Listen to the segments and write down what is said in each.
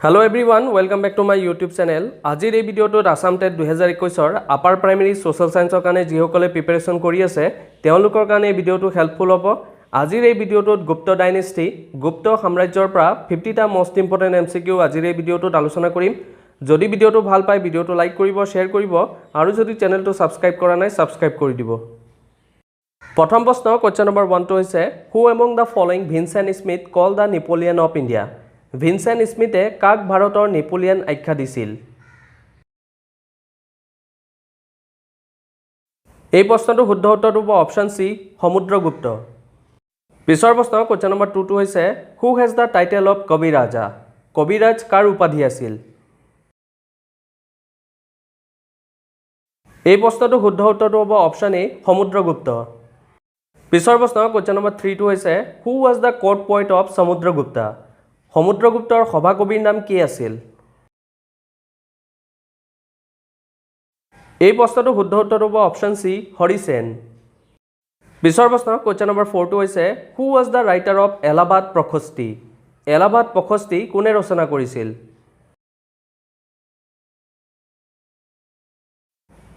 Hello everyone, welcome back to my YouTube channel. আজিৰ এই ভিডিঅ'টোত আছাম টেট 2021ৰ আপাৰ প্ৰাইমেৰী ছ'চিয়েল ছায়েন্সৰ কাৰণে যিসকলে প্ৰিপেৰেশ্যন কৰি আছে, তেওঁলোকৰ কাৰণে এই ভিডিঅ'টো হেল্পফুল হ'ব। আজিৰ এই ভিডিঅ'টোত গুপ্ত ডাইনেষ্টি, গুপ্ত সাম্ৰাজ্যৰ পৰা 50টা মষ্ট ইম্পৰ্টেণ্ট এমচিকিউ আজিৰ এই ভিডিঅ'টোত আলোচনা কৰিম। যদি ভিডিঅ'টো ভাল পায়, ভিডিঅ'টো লাইক কৰিব, শ্বেয়াৰ কৰিব আৰু যদি চেনেলটো ছাবস্ক্ৰাইব কৰা নাই, ছাবস্ক্ৰাইব কৰি দিব। প্ৰথম প্ৰশ্ন, কুৱেশ্যন নম্বৰ ওৱানটো হৈছে, who among the following Vincent Smith call the Napoleon of India? Vincent স্মিথে কাক ভাৰতৰ নেপোলিয়ন আখ্যা দিছিল? এই প্ৰশ্নটোৰ শুদ্ধ উত্তৰটো হ'ব অপশ্যন চি, সমুদ্ৰগুপ্ত। পিছৰ প্ৰশ্ন, কুৱেশ্যন নম্বৰ টুটো হৈছে, who has the title of Kaviraja? কবিৰাজ কাৰ উপাধি আছিল? এই প্ৰশ্নটোৰ শুদ্ধ উত্তৰটো হ'ব অপশ্যন এ, সমুদ্ৰগুপ্ত। পিছৰ প্ৰশ্ন, কুৱেশ্যন নম্বৰ থ্ৰীটো হৈছে, who was the court poet of Samudragupta? সমুদ্ৰগুপ্তৰ সভাকবিৰ নাম কি আছিল? এই প্ৰশ্নটোৰ শুদ্ধ উত্তৰটো হ'ব অপশ্যন চি, হৰিসেন। পিছৰ প্ৰশ্ন, কুৱেশ্যন নম্বৰ ফ'ৰটো হৈছে, who was the writer of Allahabad Prashasti? Allahabad প্ৰশস্তি কোনে ৰচনা কৰিছিল?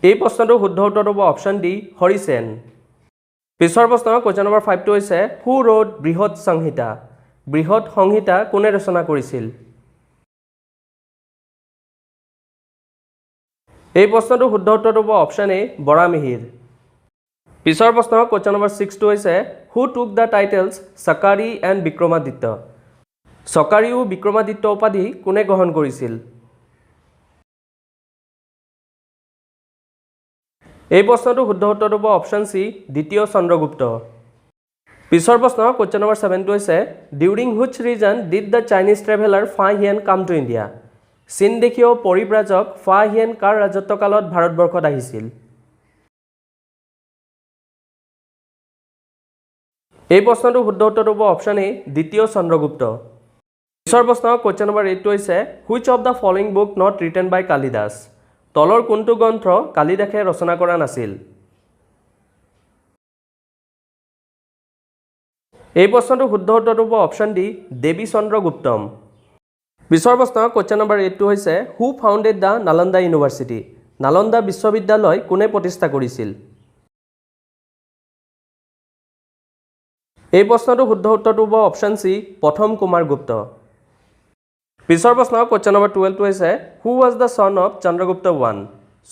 এই প্ৰশ্নটোৰ শুদ্ধ উত্তৰটো হ'ব অপশ্যন ডি, হৰিসেন। পিছৰ প্ৰশ্ন, কুৱেশ্যন নম্বৰ ফাইভটো হৈছে, who wrote Brihat Samhita? বৃহৎ সংহিতা কোনে ৰচনা কৰিছিল? এই প্ৰশ্নটোৰ শুদ্ধ উত্তৰটো হ'ব অপশ্যন এ, বৰামিহিৰ। পিছৰ প্ৰশ্ন, কুৱেশ্যন নম্বৰ ছিক্সটো হৈছে, who took the titles Sakari and Vikramaditya? Sakari O Vikramaditya উপাধি কোনে গ্ৰহণ কৰিছিল? এই প্ৰশ্নটোৰ শুদ্ধ উত্তৰটো হ'ব অপশ্যন চি, দ্বিতীয় চন্দ্ৰগুপ্ত। পিছৰ প্ৰশ্ন, কুৱেশ্যন নম্বৰ ছেভেনটো হৈছে, during which reign did the Chinese traveller Fa Hien come to India? চীন দেশীয় পৰিব্ৰাজক ফা হিয়েন কাৰ ৰাজত্বকালত ভাৰতবৰ্ষত আহিছিল? এই প্ৰশ্নটোৰ শুদ্ধ উত্তৰটো হ'ব অপশ্যন এ, দ্বিতীয় চন্দ্ৰগুপ্ত। পিছৰ প্ৰশ্ন, কুৱেশ্যন নম্বৰ এইটটো হৈছে, which of the following book not written by Kalidas? তলৰ কোনটো গ্ৰন্থ কালিদাসে ৰচনা কৰা নাছিল? এই প্ৰশ্নটোৰ শুদ্ধ উত্তৰটো হ'ব অপশ্যন ডি, দেৱী চন্দ্ৰগুপ্তম। পিছৰ প্ৰশ্ন, কুৱেশ্যন নম্বৰ এইটটো হৈছে, who founded the Nalanda University? Nalanda বিশ্ববিদ্যালয় কোনে প্ৰতিষ্ঠা কৰিছিল? এই প্ৰশ্নটোৰ শুদ্ধ উত্তৰটো হ'ব অপশ্যন চি, প্ৰথম কুমাৰ গুপ্ত। পিছৰ প্ৰশ্ন, কুৱেশ্যন নম্বৰ 12টো হৈছে, who was the son of Chandragupta one?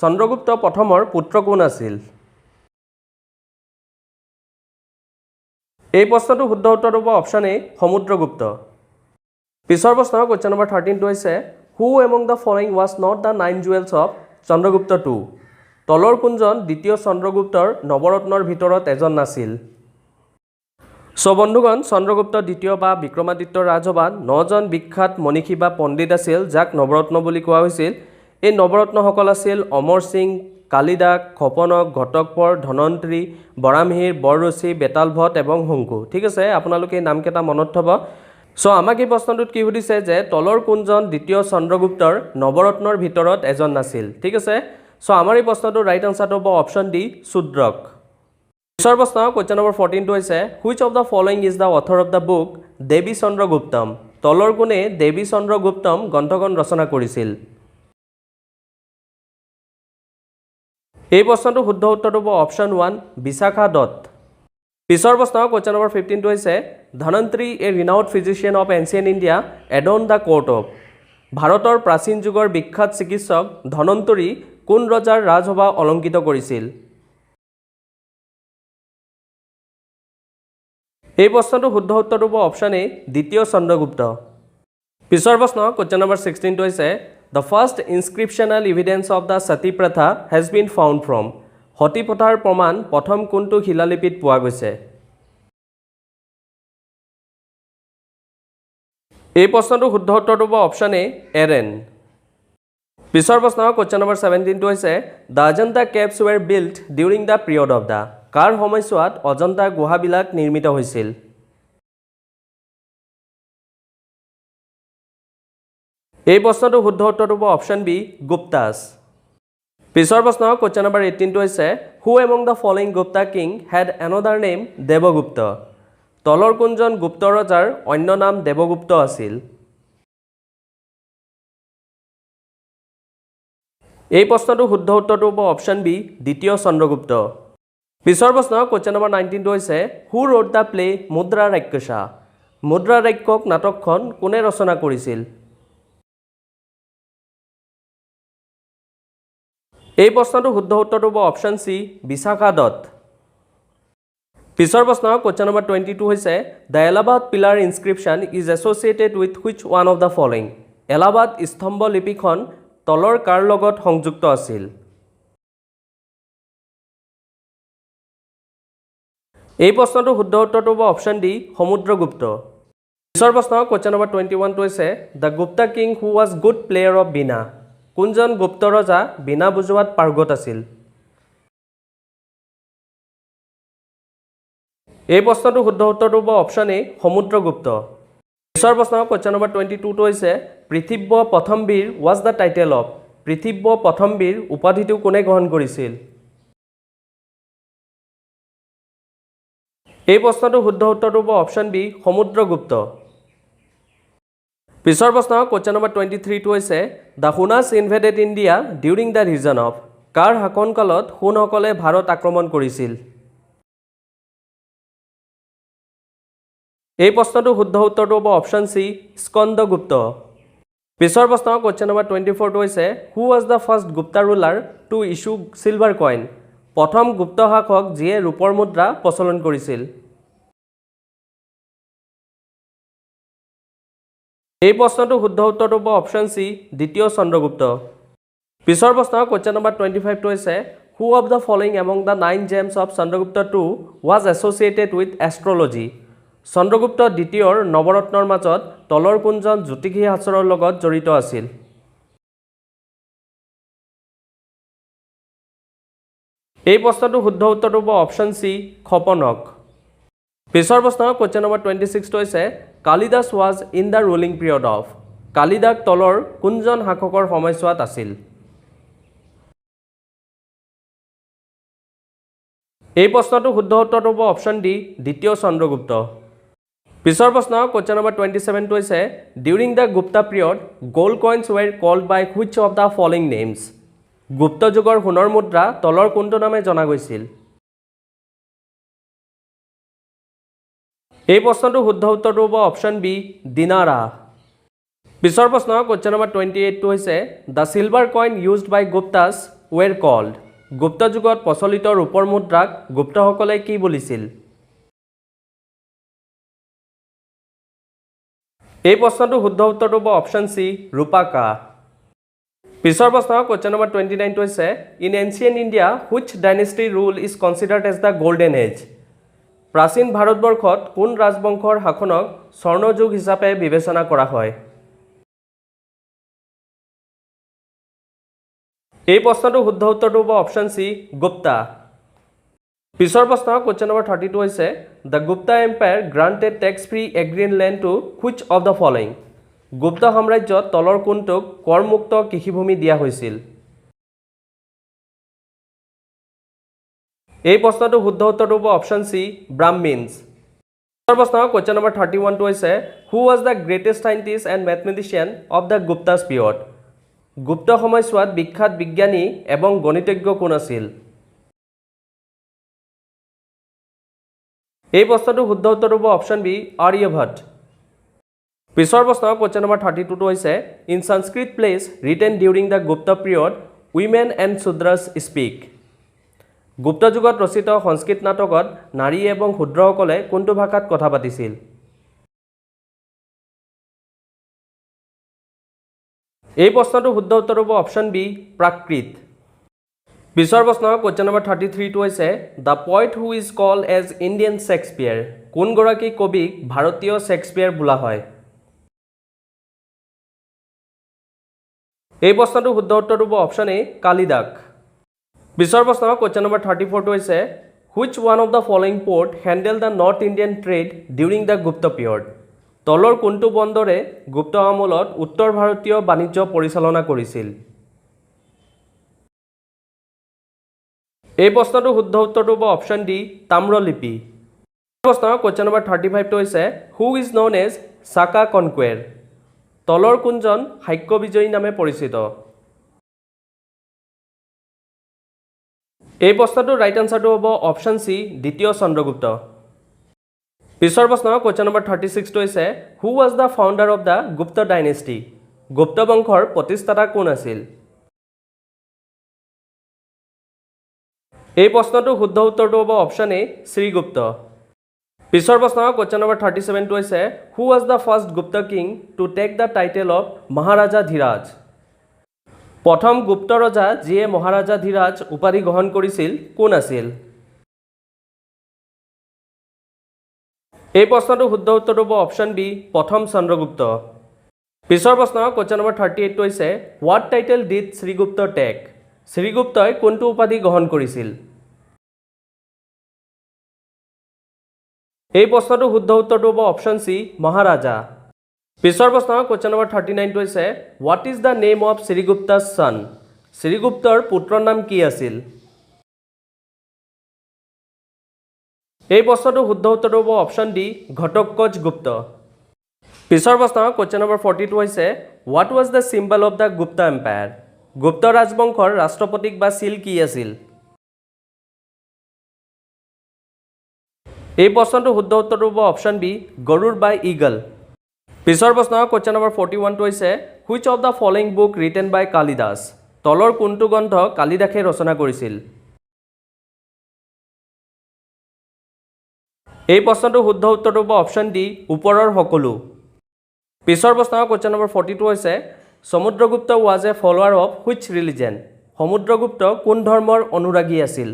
Chandragupta প্ৰথমৰ পুত্ৰ কোন আছিল? এই প্ৰশ্নটোৰ শুদ্ধ উত্তৰটো হ'ব অপশ্যন এ, সমুদ্ৰগুপ্ত। পিছৰ প্ৰশ্ন, কুৱেশ্যন নম্বৰ 13টো হৈছে, who among the following was not the nine jewels of Chandragupta two? তলৰ কোনজন দ্বিতীয় চন্দ্ৰগুপ্তৰ নৱৰত্নৰ ভিতৰত এজন নাছিল? চ' বন্ধুগণ, চন্দ্ৰগুপ্ত দ্বিতীয় বা বিক্ৰমাদিত্যৰ ৰাজসভাত নজন বিখ্যাত মনীষী বা পণ্ডিত আছিল, যাক নৱৰত্ন বুলি কোৱা হৈছিল। এই নৱৰত্নসকল আছিল অমৰ সিং, কালিদাস, খপনক, ঘটকপৰ, ধনন্তৰী, বৰামিহিৰ, বৰৰুচি, বেতাল ভট্ট এবং শংকু। ঠিক আছে, আপোনালোকে এই নামকেইটা মনত থ'ব। চ' আমাক এই প্ৰশ্নটোত কি সুধিছে যে তলৰ কোনজন দ্বিতীয় চন্দ্ৰগুপ্তৰ নৱৰত্নৰ ভিতৰত এজন নাছিল? ঠিক আছে, চ' আমাৰ এই প্ৰশ্নটোৰ ৰাইট আনচাৰটো হ'ব অপশ্যন ডি, শূদ্ৰক। পিছৰ প্ৰশ্ন, কুৱেশ্যন নম্বৰ 14টো হৈছে, which of the following is the author of the book Devi Chandraguptam? তলৰ কোনে দেৱী চন্দ্ৰগুপ্তম গ্ৰন্থখন ৰচনা কৰিছিল? এই প্ৰশ্নটোৰ শুদ্ধ উত্তৰটো হ'ব অপশ্যন ওৱান, বিশাখা দত্ত। পিছৰ প্ৰশ্ন, কুৱেশ্যন নম্বৰ 15টো হৈছে, Dhanvantari, a renowned physician of ancient India, adorn the court of? ভাৰতৰ প্ৰাচীন যুগৰ বিখ্যাত চিকিৎসক ধনন্তৰী কোন ৰজাৰ ৰাজসভা অলংকৃত কৰিছিল? এই প্ৰশ্নটোৰ শুদ্ধ উত্তৰটো হ'ব অপশ্যন এ, দ্বিতীয় চন্দ্ৰগুপ্ত। পিছৰ প্ৰশ্ন, কুৱেশ্যন নম্বৰ 16টো হৈছে, the first inscriptional evidence of the Sati Pratha has been found from? সতী প্ৰথাৰ প্ৰমাণ প্ৰথম কোনটো শিলালিপিত পোৱা গৈছে? এই প্ৰশ্নটোৰ শুদ্ধ উত্তৰটো হ'ব অপশ্যন এ, এৰেন। পিছৰ প্ৰশ্ন, কুৱেশ্যন নম্বৰ 17টো হৈছে, the Ajanta caves were built during the period of the? কাৰ সময়ছোৱাত অজন্তা গুহাবিলাক নিৰ্মিত হৈছিল? এই প্ৰশ্নটোৰ শুদ্ধ উত্তৰটো হ'ব অপশ্যন বি, গুপ্তাছ। পিছৰ প্ৰশ্ন, কুৱেশ্যন নম্বৰ 18টো হৈছে, who among the following Gupta king had another name Devagupta? তলৰ কোনজন গুপ্ত ৰজাৰ অন্য নাম দেৱগুপ্ত আছিল? এই প্ৰশ্নটোৰ শুদ্ধ উত্তৰটো হ'ব অপশ্যন বি, দ্বিতীয় চন্দ্ৰগুপ্ত। পিছৰ প্ৰশ্ন, কুৱেশ্যন নম্বৰ 19টো হৈছে, Who wrote the play Mudra Rakshasa? মুদ্ৰা ৰাক্ষস নাটকখন কোনে ৰচনা কৰিছিল? এই প্ৰশ্নটোৰ শুদ্ধ উত্তৰটো হ'ব অপশ্যন চি, বিশাখা দত্ত। পিছৰ প্ৰশ্ন, কুৱেশ্যন নম্বৰ 22 হৈছে, The Allahabad Pillar inscription is associated with which one of the following? Allahabad স্তম্ভ লিপিখন তলৰ কাৰ লগত সংযুক্ত আছিল? এই প্ৰশ্নটোৰ শুদ্ধ উত্তৰটো হ'ব অপশ্যন ডি, সমুদ্ৰগুপ্ত। পিছৰ প্ৰশ্ন, কুৱেশ্যন নম্বৰ 21টো হৈছে, The Gupta king who was good player of veena. কোনজন গুপ্ত ৰজা বীণা বজোৱাত পাৰ্গত আছিল? এই প্ৰশ্নটোৰ শুদ্ধ উত্তৰটো হ'ব অপশ্যন এ, সমুদ্ৰগুপ্ত। পিছৰ প্ৰশ্ন, কুৱেশ্যন নম্বৰ 22টো হৈছে, Prithivya Prathambir was the title of. পৃথিৱ্য প্ৰথমবীৰ উপাধিটো কোনে গ্ৰহণ কৰিছিল? এই প্ৰশ্নটোৰ শুদ্ধ উত্তৰটো হ'ব অপশ্যন বি, সমুদ্ৰগুপ্ত। পিছৰ প্ৰশ্ন, কুৱেশ্যন নম্বৰ 23টো হৈছে, The Hunas invaded India during the reign of. কাৰ শাসনকালত হুনসকলে ভাৰত আক্ৰমণ কৰিছিল? এই প্ৰশ্নটোৰ শুদ্ধ উত্তৰটো হ'ব অপশ্যন চি, স্কন্দগুপ্ত। পিছৰ প্ৰশ্ন, কুৱেশ্যন নম্বৰ 24টো হৈছে, Who was the first Gupta ruler to issue silver coin? প্ৰথম গুপ্ত শাসক যিয়ে ৰূপৰ মুদ্ৰা প্ৰচলন কৰিছিল? এই প্ৰশ্নটোৰ শুদ্ধ উত্তৰটো হ'ব অপশ্যন চি, দ্বিতীয় চন্দ্ৰগুপ্ত। পিছৰ প্ৰশ্ন, কুৱেশ্যন নম্বৰ 25টো হৈছে, Who of the following among the nine gems of Chandragupta II was associated with astrology? Chandragupta দ্বিতীয়ৰ নৱৰত্নৰ মাজত তলৰ কোনজন জ্যোতিষী শাস্ত্ৰৰ লগত জড়িত আছিল? এই প্ৰশ্নটোৰ শুদ্ধ উত্তৰটো হ'ব অপশ্যন চি, ক্ষপনক। পিছৰ প্ৰশ্ন, কুৱেশ্যন নম্বৰ 26টো হৈছে, Kalidas was in the ruling period of. Kalidas তলৰ কোনজন শাসকৰ সময়ছোৱাত আছিল? এই প্ৰশ্নটোৰ শুদ্ধ উত্তৰটো হ'ব অপশ্যন ডি, দ্বিতীয় চন্দ্ৰগুপ্ত। পিছৰ প্ৰশ্ন, কুৱেশ্যন নম্বৰ 27টো হৈছে, During the Gupta period, gold coins were called by which of the following names? গুপ্ত যুগৰ সোণৰ মুদ্ৰা তলৰ কোনটো নামে জনা গৈছিল? এই প্ৰশ্নটোৰ শুদ্ধ উত্তৰটো হ'ব অপশ্যন বি, দিনাৰা। পিছৰ প্ৰশ্ন, কুৱেশ্যন নম্বৰ 28টো হৈছে, The silver coin used by Guptas were called. গুপ্ত যুগত প্ৰচলিত ৰূপৰ মুদ্ৰাক গুপ্তসকলে কি বুলিছিল? এই প্ৰশ্নটোৰ শুদ্ধ উত্তৰটো হ'ব অপশ্যন চি, ৰূপাকা। পিছৰ প্ৰশ্ন, কুৱেশ্যন নম্বৰ 29টো হৈছে, In ancient India, which dynasty rule is considered as the golden age? প্ৰাচীন ভাৰতবৰ্ষত কোন ৰাজবংশৰ শাসনক স্বৰ্ণযুগ হিচাপে বিবেচনা কৰা হয়? এই প্ৰশ্নটোৰ শুদ্ধ উত্তৰটো হ'ব অপশ্যন চি, গুপ্তা। পিছৰ প্ৰশ্ন, কুৱেশ্যন নম্বৰ 32 হৈছে, The Gupta Empire granted tax free agrarian land to which of the following? গুপ্ত সাম্ৰাজ্যত তলৰ কোনটোক কৰমুক্ত কৃষিভূমি দিয়া হৈছিল? এই প্ৰশ্নটোৰ শুদ্ধ উত্তৰটো হ'ব অপশ্যন চি, ব্ৰাহ্মিনছ। পিছৰ প্ৰশ্ন, কুৱেশ্যন নম্বৰ 31টো হৈছে, Who was the greatest scientist and mathematician of the Gupta's period? গুপ্ত সময়ছোৱাত বিখ্যাত বিজ্ঞানী এবং গণিতজ্ঞ কোন আছিল? এই প্ৰশ্নটোৰ শুদ্ধ উত্তৰটো হ'ব অপশ্যন বি, আৰ্যভট্ট। পিছৰ প্ৰশ্ন, কুৱেশ্যন নম্বৰ 32টো হৈছে, In Sanskrit plays written during the Gupta period, women and Shudras speak. গুপ্ত যুগত ৰচিত সংস্কৃত নাটকত নাৰী এবং শূদ্ৰসকলে কোনটো ভাষাত কথা পাতিছিল? এই প্ৰশ্নটোৰ শুদ্ধ উত্তৰ হ'ব অপশ্যন বি, প্ৰাকৃত। পিছৰ প্ৰশ্ন, কুৱেশ্যন নম্বৰ 33টো হৈছে, The poet who is called as Indian Shakespeare. কোনগৰাকী কবিক ভাৰতীয় শ্বেক্সপিয়াৰ বোলা হয়? এই প্ৰশ্নটোৰ শুদ্ধ উত্তৰটো হ'ব অপশ্যন এ, কালিদাস। পিছৰ প্ৰশ্ন, কুৱেশ্যন নম্বৰ 34টো হৈছে, Which one of the following port handle the North Indian trade during the Gupta period? তলৰ কোনটো বন্দৰে গুপ্ত আমোলত উত্তৰ ভাৰতীয় বাণিজ্য পৰিচালনা কৰিছিল? এই প্ৰশ্নটোৰ শুদ্ধ উত্তৰটো হ'ব অপশ্যন ডি, তাম্ৰলিপি। প্ৰশ্ন, কুৱেশ্যন নম্বৰ 35টো হৈছে, Who is known as Shaka Conqueror? তলৰ কোনজন শাক্য বিজয়ী নামে পৰিচিত? এই প্ৰশ্নটোৰ ৰাইট আনচাৰটো হ'ব অপশ্যন চি, দ্বিতীয় চন্দ্ৰগুপ্ত। পিছৰ প্ৰশ্ন, কুৱেশ্যন নম্বৰ 36টো হৈছে, who was the founder of the Gupta dynasty? গুপ্ত বংশৰ প্ৰতিষ্ঠাতা কোন আছিল? এই প্ৰশ্নটোৰ শুদ্ধ উত্তৰটো হ'ব অপশ্যন এ, শ্ৰীগুপ্ত। পিছৰ প্ৰশ্ন, কুৱেশ্যন নম্বৰ 37টো হৈছে, who was the first Gupta king to take the title of Maharajadhiraj? প্ৰথম গুপ্ত ৰজা যিয়ে মহাৰাজাধীৰাজ উপাধি গ্ৰহণ কৰিছিল কোন আছিল? এই প্ৰশ্নটোৰ শুদ্ধ উত্তৰটো হ'ব অপশ্যন বি, প্ৰথম চন্দ্ৰগুপ্ত। পিছৰ প্ৰশ্ন, কুৱেশ্যন নম্বৰ 38টো হৈছে, what title did Srigupta take? শ্ৰীগুপ্তই কোনটো উপাধি গ্ৰহণ কৰিছিল? এই প্ৰশ্নটোৰ শুদ্ধ উত্তৰটো হ'ব অপশ্যন চি, মহাৰাজা। পিছৰ প্ৰশ্ন, কুৱেশ্যন নম্বৰ 39টো হৈছে, what is the name of Srigupta's son? শ্ৰীগুপ্তৰ পুত্ৰৰ নাম কি আছিল? এই প্ৰশ্নটোৰ শুদ্ধ উত্তৰটো হ'ব অপশ্যন ডি, ঘটোৎকচ গুপ্ত। পিছৰ প্ৰশ্ন, কুৱেশ্যন নম্বৰ 42 হৈছে, what was the symbol of the Gupta empire? গুপ্ত ৰাজবংশৰ ৰাষ্ট্ৰপ্ৰতীক বা চিল কি আছিল? এই প্ৰশ্নটোৰ শুদ্ধ উত্তৰটো হ'ব অপশ্যন বি, গৰুড় বা ইগল। পিছৰ প্ৰশ্ন, কুৱেশ্যন নম্বৰ 41টো হৈছে, which of the following book written by Kalidas? তলৰ কোনটো গ্ৰন্থ কালিদাসে ৰচনা কৰিছিল? এই প্ৰশ্নটোৰ শুদ্ধ উত্তৰটো হ'ব অপশ্যন ডি, ওপৰৰ সকলো। পিছৰ প্ৰশ্ন, কুৱেশ্যন নম্বৰ 42 হৈছে, Samudragupta was a follower of which religion? Samudragupta কোন ধৰ্মৰ অনুৰাগী আছিল?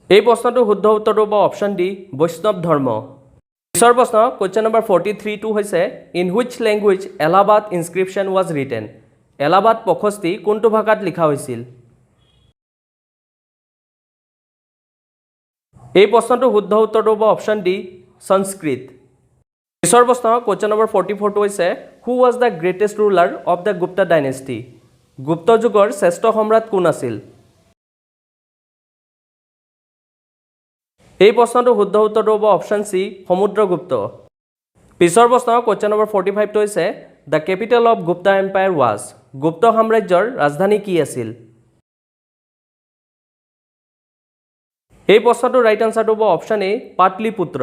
এই প্ৰশ্নটোৰ শুদ্ধ উত্তৰটো হ'ব অপশ্যন ডি, বৈষ্ণৱ ধৰ্ম। পিছৰ প্ৰশ্ন, কুৱেশ্যন নম্বৰ 43টো হৈছে, in which language Allahabad inscription was written? Allahabad প্ৰশস্তি কোনটো ভাষাত লিখা হৈছিল? এই প্ৰশ্নটোৰ শুদ্ধ উত্তৰটো হ'ব অপশ্যন ডি, সংস্কৃত। পিছৰ প্ৰশ্ন, কুৱেশ্যন নম্বৰ 44টো হৈছে, who was the greatest ruler of the Gupta dynasty? গুপ্ত যুগৰ শ্ৰেষ্ঠ সম্ৰাট কোন আছিল? এই প্ৰশ্নটোৰ শুদ্ধ উত্তৰটো হ'ব অপশ্যন চি, সমুদ্ৰগুপ্ত। পিছৰ প্ৰশ্ন, কুৱেশ্যন নম্বৰ 45টো হৈছে, the capital of Gupta empire was? গুপ্ত সাম্ৰাজ্যৰ ৰাজধানী কি আছিল? এই প্ৰশ্নটোৰ ৰাইট আনচাৰটো হ'ব অপশ্যন এ, পাটলিপুত্ৰ।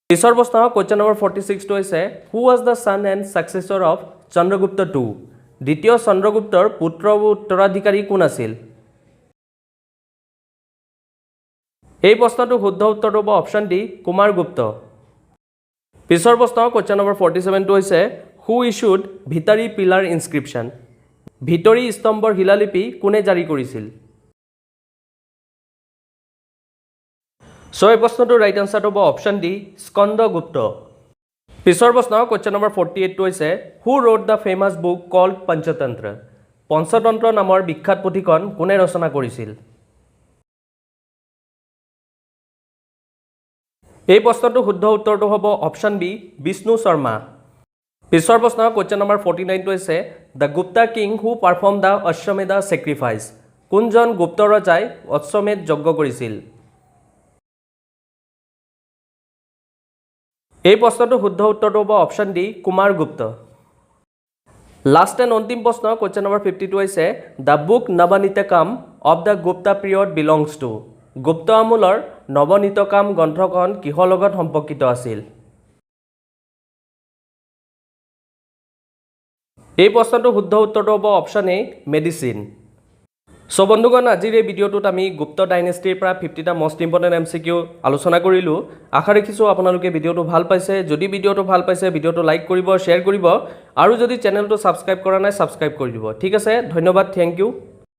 পিছৰ প্ৰশ্ন, কুৱেশ্যন নম্বৰ 46টো হৈছে, who was the son and successor of Chandragupta two? দ্বিতীয় চন্দ্ৰগুপ্তৰ পুত্ৰ উত্তৰাধিকাৰী কোন আছিল? এই প্ৰশ্নটোৰ শুদ্ধ উত্তৰটো হ'ব অপশ্যন ডি, কুমাৰগুপ্ত। পিছৰ প্ৰশ্ন, কুৱেশ্যন নম্বৰ 47টো হৈছে, who issued Bhitari pillar inscription? ভিতৰি স্তম্ভৰ শিলালিপি কোনে জাৰি কৰিছিল? এই প্ৰশ্নটোৰ ৰাইট আনচাৰটো হ'ব অপশ্যন ডি, স্কন্দগুপ্ত। পিছৰ প্ৰশ্ন, কুৱেশ্যন নম্বৰ 48টো হৈছে, who wrote the famous book called Panchatantra? Panchatantra নামৰ বিখ্যাত পুথিখন কোনে ৰচনা কৰিছিল? এই প্ৰশ্নটোৰ শুদ্ধ উত্তৰটো হ'ব অপশ্যন বি, বিষ্ণু শৰ্মা। পিছৰ প্ৰশ্ন, কুৱেশ্যন নম্বৰ 49টো হৈছে, the Gupta king who perform the Ashwamedha sacrifice? কোনজন গুপ্ত ৰজাই অশ্বমেধ যজ্ঞ কৰিছিল? এই প্ৰশ্নটোৰ শুদ্ধ উত্তৰটো হ'ব option D, Kumaragupta. Last and অন্তিম প্ৰশ্ন, কুৱেশ্যন নম্বৰ 52 হৈছে, the book Navanitakam of the Gupta period belongs to? গুপ্ত আমোলৰ নৱনীতকাম গ্ৰন্থখন কিহৰ লগত সম্পৰ্কিত আছিল? এই প্ৰশ্নটোৰ শুদ্ধ উত্তৰটো হ'ব অপশ্যন এ, মেডিচিন। বন্ধুগণ, আজিৰ এই ভিডিঅ'টোত আমি গুপ্ত ডাইনেষ্টিৰ পৰা 50টা মষ্ট ইম্পৰ্টেণ্ট MCQ আলোচনা কৰিলোঁ। আশা ৰাখিছোঁ আপোনালোকে ভিডিঅ'টো ভাল পাইছে। যদি ভিডিঅ'টো ভাল পাইছে, ভিডিঅ'টো লাইক কৰিব, শ্বেয়াৰ কৰিব আৰু যদি চেনেলটো ছাবস্ক্ৰাইব কৰা নাই, ছাবস্ক্ৰাইব কৰি দিব। ঠিক আছে, ধন্যবাদ, thank U.